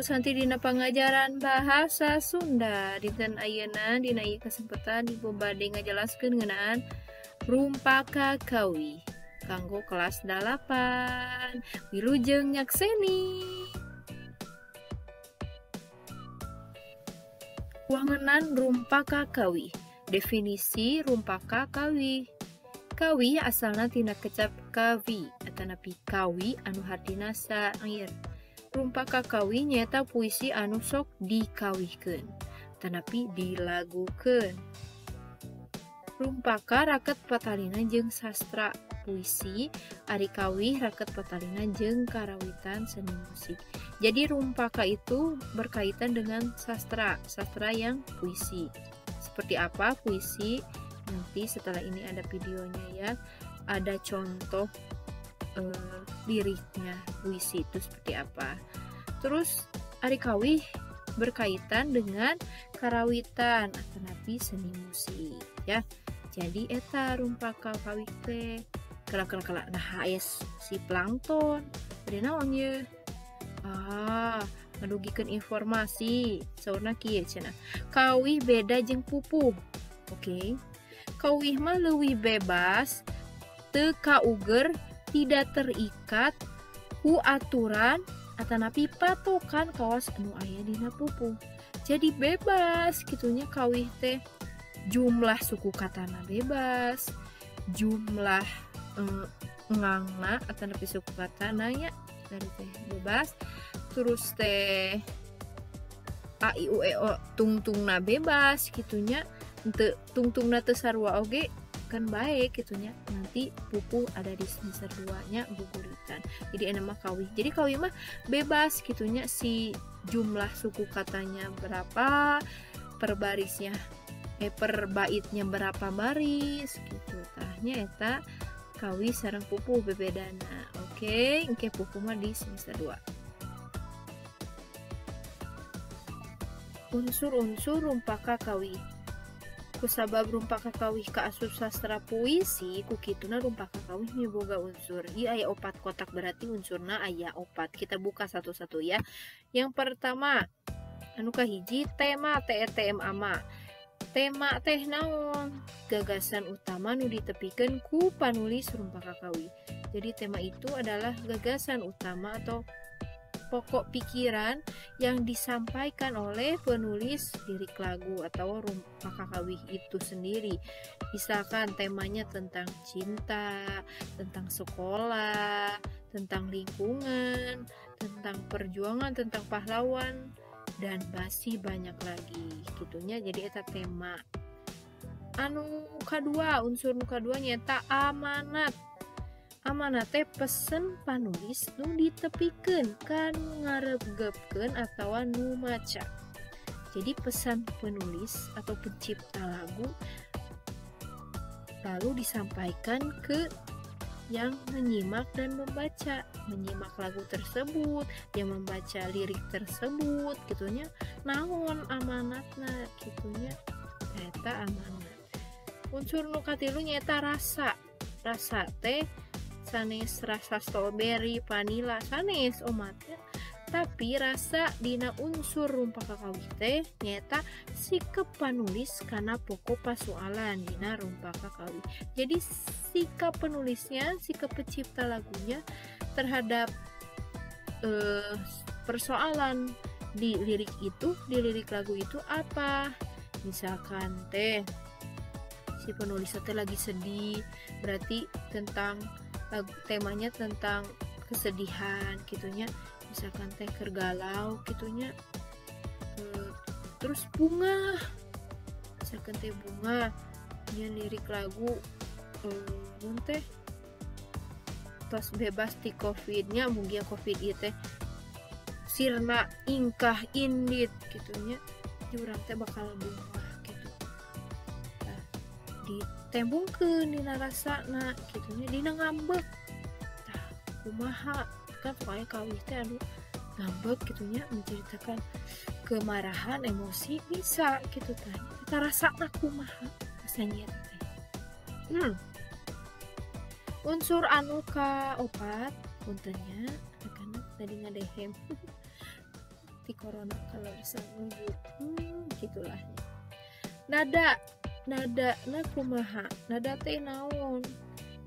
Santi dina pangajaran bahasa Sunda. Dinten ayeuna dina ieu kesempatan Ibu bade ngajelaskeun ngeunaan Rumpaka Kawih kanggo kelas 8. Wilujeng nyakseni. Wangenan Rumpaka Kawih. Definisi Rumpaka Kawih. Kawih asalna tina kecap kawi atanapi kawi anu hartina syair. Rumpaka kawih nyaeta puisi anu sok dikawihkeun atanapi dilagukeun. Rumpaka raket patalina jeung sastra puisi, ari kawih raket patalina jeung karawitan seni musik. Jadi rumpaka itu berkaitan dengan sastra, sastra yang puisi. Seperti apa puisi? Nanti setelah ini ada videonya ya, ada contoh liriknya puisi itu seperti apa. Terus ari kawih berkaitan dengan karawitan atanapi seni musik ya. Jadi eta rumpaka kawih teh kala-kala nah aya si plankton bade naon ye, ngadugikeun informasi saurna kieu cenah. Kawih beda jeung pupuh. Oke. Kawih mah leuwih bebas, teu kauger, tidak terikat ku aturan atanapi patokan kawas anu aya dina pupuh. Jadi bebas kitunya kawih teh, jumlah suku katana bebas, jumlah ngangna atanapi suku katana nya dari teh bebas, terus teh a i u e o tungtungna bebas kitunya. Teu tungtungna teu sarua oge kan baik gitunya. Nanti pupuh ada di semester 2 nya buburitan. Jadi enak mah kawih. Jadi kawih mah bebas gitunya, si jumlah suku katanya berapa, per barisnya per baitnya berapa baris gitu. Tahnya eta kawih sareng pupuh bebedana. Oke, engke pupuh mah di semester 2. Unsur-unsur rumpaka kawih. Kusabab rumpaka kawih kaasup sastra puisi, ku kituna rumpaka kawih miboga unsur. Ieu aya 4 kotak, berarti unsurna aya 4. Kita buka satu-satu ya. Yang pertama, anu kahiji tema TETMA ma. Tema teh naon? Gagasan utama nu ditepikeun ku panulis rumpaka kawih. Jadi tema itu adalah gagasan utama atau pokok pikiran yang disampaikan oleh penulis lirik lagu atau rumpaka kawih itu sendiri. Misalkan temanya tentang cinta, tentang sekolah, tentang lingkungan, tentang perjuangan, tentang pahlawan, dan masih banyak lagi gitunya. Jadi eta tema. Anu kadua, unsur nu kadua nyata amanat. Amanat teh pesen panulis nu ditepikeun ka nu ngaregepkeun atawa nu maca. Jadi pesan penulis atau pencipta lagu lalu disampaikan ke yang menyimak dan membaca, menyimak lagu tersebut, yang membaca lirik tersebut gitunya. Naon amanatna gitunya, eta amanat. Unsur nu katilu nyaeta rasa. Rasa teh sanes rasa strawberry, vanila, sanes omatnya. Tapi rasa dina unsur rumpaka kawih teh nyaeta sikap panulis kana pokok pasualan dina rumpaka kawih. Jadi sikap penulisnya, sikap pencipta lagunya terhadap persoalan di lirik itu, di lirik lagu itu apa? Misalkan teh si penulis teh lagi sedih, berarti tentang lagu, temanya tentang kesedihan gitunya. Misalkan teh keur galau gitunya, terus bunga, misalkan teh bunga nya lirik lagu mun teh tos bebas ti covid nya, mugia covid ieu teh sirna ingkah indit gitunya, urang teh bakal bunga gitu. Nah, ditembungkeun dina rasana gitunya, dina ngambek. Tah kumaha kan pokoknya kawih teh anu ngambek gitunya, menceritakan kemarahan, emosi bisa gitu tah. Kita rasana kumaha rasanya teh. Unsur anu ka opat, puntennya anak-anak tadi ngadehem. Ti corona kalau bisa menuju gitulah. Nada, nada na kumaha, nada teh naon?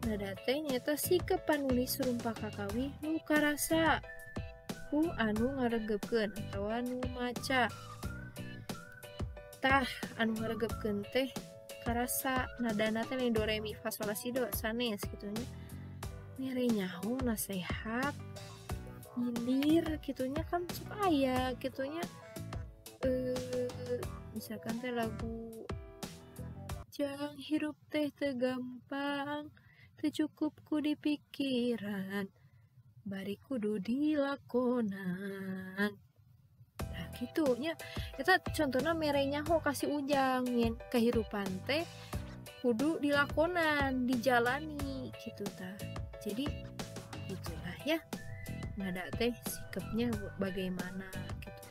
Nada teh nyaeta sikep panulis rumpak kakawih nu karasa ku anu ngaregepkeun atawa nu maca. Tah anu ngaregepkeun teh karasa nadana teh do re mi fa sol la si do sanes kitu nya. Mere nyaho nasehat nyindir kitunya kan sok aya kitunya. Misalkan teh lagu jang hirup teh teu gampang, teu cukup ku dipikiran, bari kudu dilakonan. Nah kitu nya, eta contohna mere nyaho ka si Ujang yen kehidupan teh kudu dilakonan, dijalani kitu tah. Jadi itulah ya, nada teh sikapnya bagaimana gitu.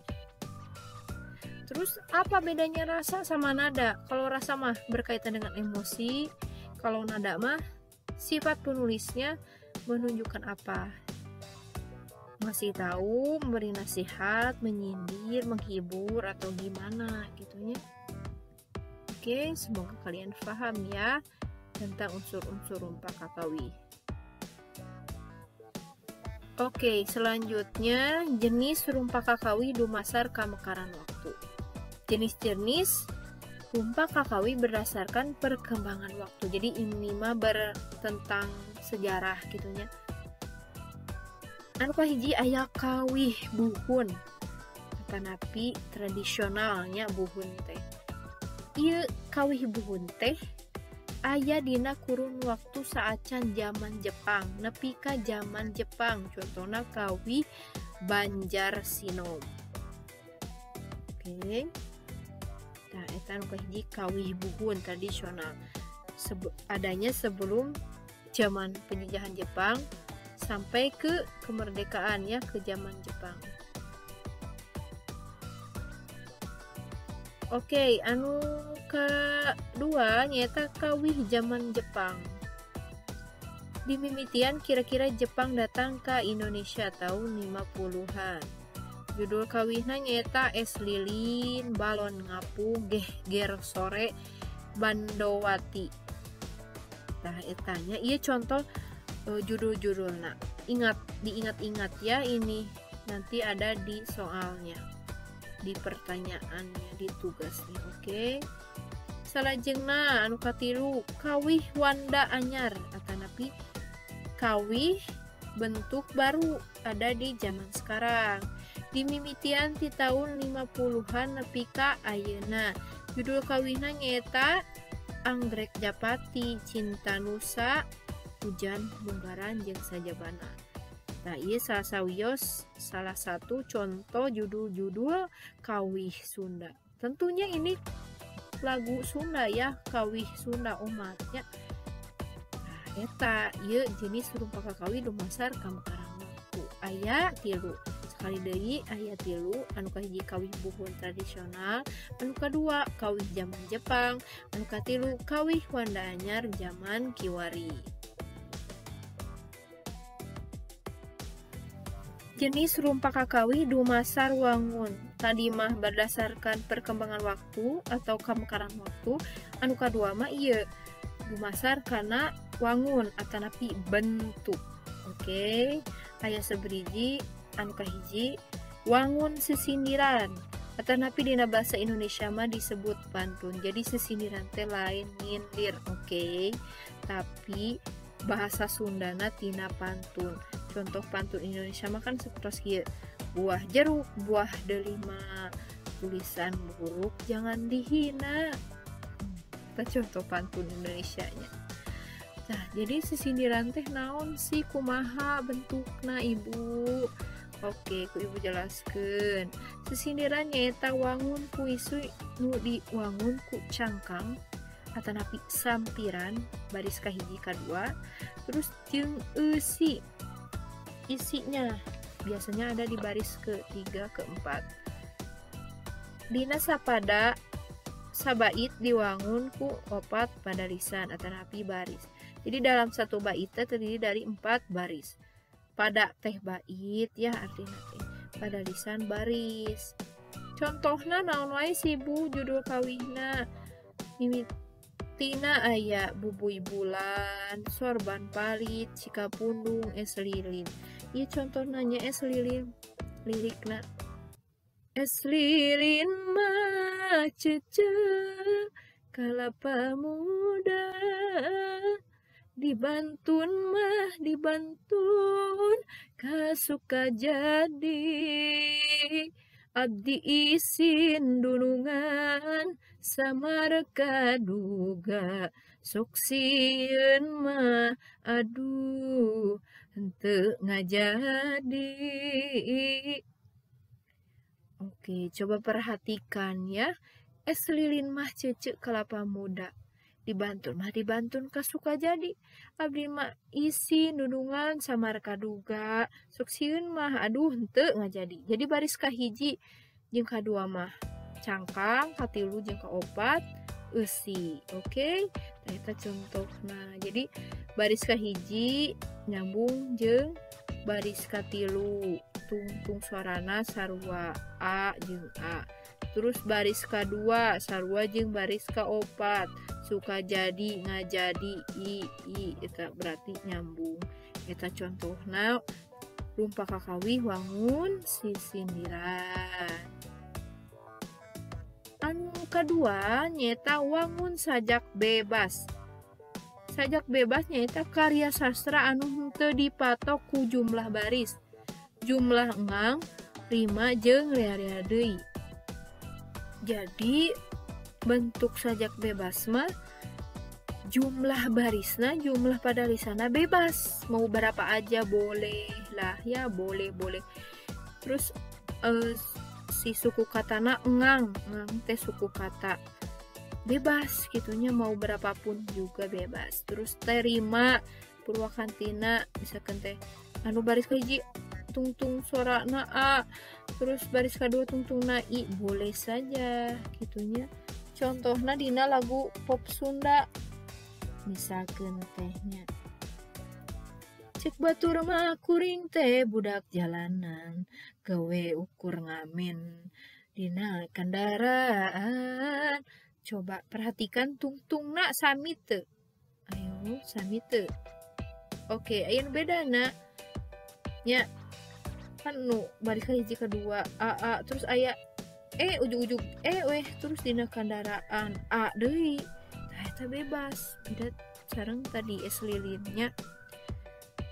Terus apa bedanya rasa sama nada? Kalau rasa mah berkaitan dengan emosi, kalau nada mah sifat penulisnya menunjukkan apa? Ngasih tahu, memberi nasihat, menyindir, menghibur atau gimana gitunya. Oke, semoga kalian paham ya tentang unsur-unsur rumpak kakawih. Oke, selanjutnya jenis rumpak kakawih dumasar kamekaran waktu. Jenis-jenis rumpak kakawih berdasarkan perkembangan waktu. Jadi ini mah tentang sejarah gitunya. Anu kahiji aya kawih buhun. Atanapi tradisionalnya buhun teh. Ieu kawih buhun teh aya dina kurun waktu saacan zaman Jepang nepi ka zaman Jepang, contohna kawih Banjar Sinom. Oke. Nah, eta anu kahiji kawih buhun tradisional. Adanya sebelum zaman penjajahan Jepang sampai ke kemerdekaan ya, ke zaman Jepang. Oke, anu kedua nyaeta kawih zaman Jepang. Dimimitian kira-kira Jepang datang ke Indonesia tahun 50-an. Judul kawihna nyaeta Es Lilin, Balon Ngapung, Geh Ger Sore, Bandowati. Nah, etanya ieu contoh judul-judulna. Ingat, diingat-ingat ya ini. Nanti ada di soalnya, di pertanyaannya, di tugasnya. Oke. Salajengna anu katilu kawih Wanda Anyar atanapi kawih bentuk baru ada di zaman sekarang. Dimimitian ti tahun 50-an nepi ka ayeuna. Judul kawihna nyaeta Anggrek Japati, Cinta Nusa, Hujan Munggaran jeung Sajabana. Nah, ieu salah sawios salah satu contoh judul-judul kawih Sunda. Tentunya ini lagu Sunda ya, kawih Sunda umatnya. Nah, eta ieu jenis rumpak kakawih dumasar kamekaran waktu. Aya tilu. Sekali deui aya tilu, anu kahiji kawih buhun tradisional, anu kadua kawih zaman Jepang, anu katilu kawih Wanda Anyar zaman kiwari. Jenis rumpak kakawih dumasar wangun. Tadi mah berdasarkan perkembangan waktu atau kamekaran waktu, anu kadua mah ieu dumasar kana wangun atanapi bentuk. Oke, aya seberiji anu kahiji wangun sesindiran atanapi dina bahasa Indonesia mah disebut pantun. Jadi sesindiran teh lain nyindir, oke. Tapi bahasa Sundana tina pantun. Contoh pantun Indonesia mah kan seperti kieu. Buah jeruk, buah delima, tulisan buruk jangan dihina. Kita contoh pantun Indonesianya. Nah, jadi sesindiran teh naon sih, kumaha bentukna ibu? Oke, ku ibu jelaskeun. Sesindiran nyaeta wangun puisi nu diwangun ku cangkang atanapi sampiran baris kahiji kadua, terus jeung eusi. Isinya biasanya ada di baris ketiga keempat. Dina sapada sabait diwangun ku opat padalisan atanapi baris. Jadi dalam satu bait teh terdiri dari 4 baris. Pada teh bait ya artinya teh. padalisan baris. Contohna naon wae sih Bu judul kawihna? Mimitina aya Bubuy Bulan, Sorban Palit, Cikapundung, Es Lilin. Ieu contohna nya Es Lilin lirikna. Es lilin mah cece kalapa muda, dibantun mah dibantun kasuka jadi, abdi isin dunungan samar kaduga, sok sieun mah aduh henteu ngajadi. Oke, coba perhatikan ya. Es lilin mah cece kelapa muda, dibantun mah dibantun kasuka jadi, abdi mah isin dunungan samar kaduga, sok sieun mah aduh henteu ngajadi. Jadi baris kahiji jeung kadua mah cangkang, katilu jeung kaopat eusi. Oke, tah eta contohna. Jadi baris kahiji nyambung jeung baris katilu, tungtung suarana sarua A jeung A. Terus baris kadua sarua jeung baris kaopat, suka jadi ngajadi i i, eta berarti nyambung. Eta contohna rumpak kakawih wangun sisindiran. Anu kadua nyeta wangun sajak bebas. Sajak bebas nyaeta karya sastra anu henteu dipatok ku jumlah baris, jumlah engang, rima jeung rea-rea deui. Jadi bentuk sajak bebas mah jumlah barisna, jumlah padalisana bebas, mau berapa aja boleh lah ya, boleh boleh. Terus si suku katana engang, engang teh suku kata bebas gitunya, mau berapapun juga bebas. Terus terima purwakantina misalkan teh anu baris kahiji tungtung suarana A, terus baris kedua tungtungna I, boleh saja gitunya. Contohna dina lagu pop Sunda misalkan tehnya, cek batur mah kuring teh budak jalanan, gawe ukur ngamen dina kendaraan. Coba perhatikan tungtungna sami teu. Ayo sami teu. Oke, aya nu bedana nya kan nu baris kahiji kadua A A, terus aya E ujug-ujug E weh, terus dina kendaraan A deui. Tah eta bebas, beda sareng tadi es lilinnya.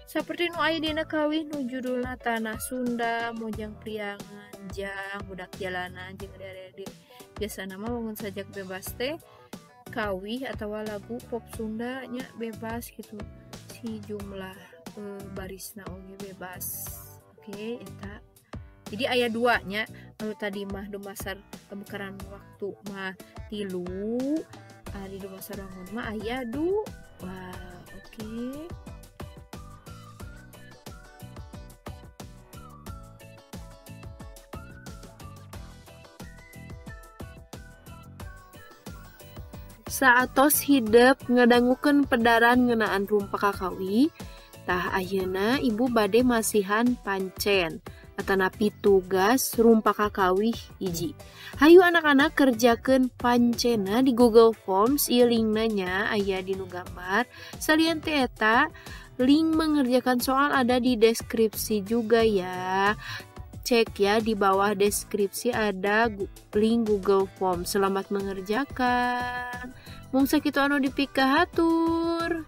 Saperti nu aya dina kawih nu judulna Tanah Sunda, Mojang Priangan, Jang, Budak Jalanan jeung rea-rea. Biasana mah wangun sajak bebas teh kawih atawa lagu pop Sunda nya bebas gitu. Si jumlah barisna oge bebas. Oke, eta. Jadi aya dua nya, anu tadi mah dumasar pemekaran waktu mah 3, ari dumasar wangun mah aya 2. Oke. Saatos hidep ngadangukeun pedaran ngeunaan rumpak kakawi, tah ayeuna ibu bade masihan pancen atanapi tugas rumpak kakawih hiji. Hayu anak-anak kerjakeun pancena di Google Forms, ieu linkna nya aya di nu gambar. Salian teh eta link mengerjakan soal ada di deskripsi juga ya. Cek ya di bawah deskripsi ada link Google Form. Selamat mengerjakan. Mung sakitu anu dipikahatur.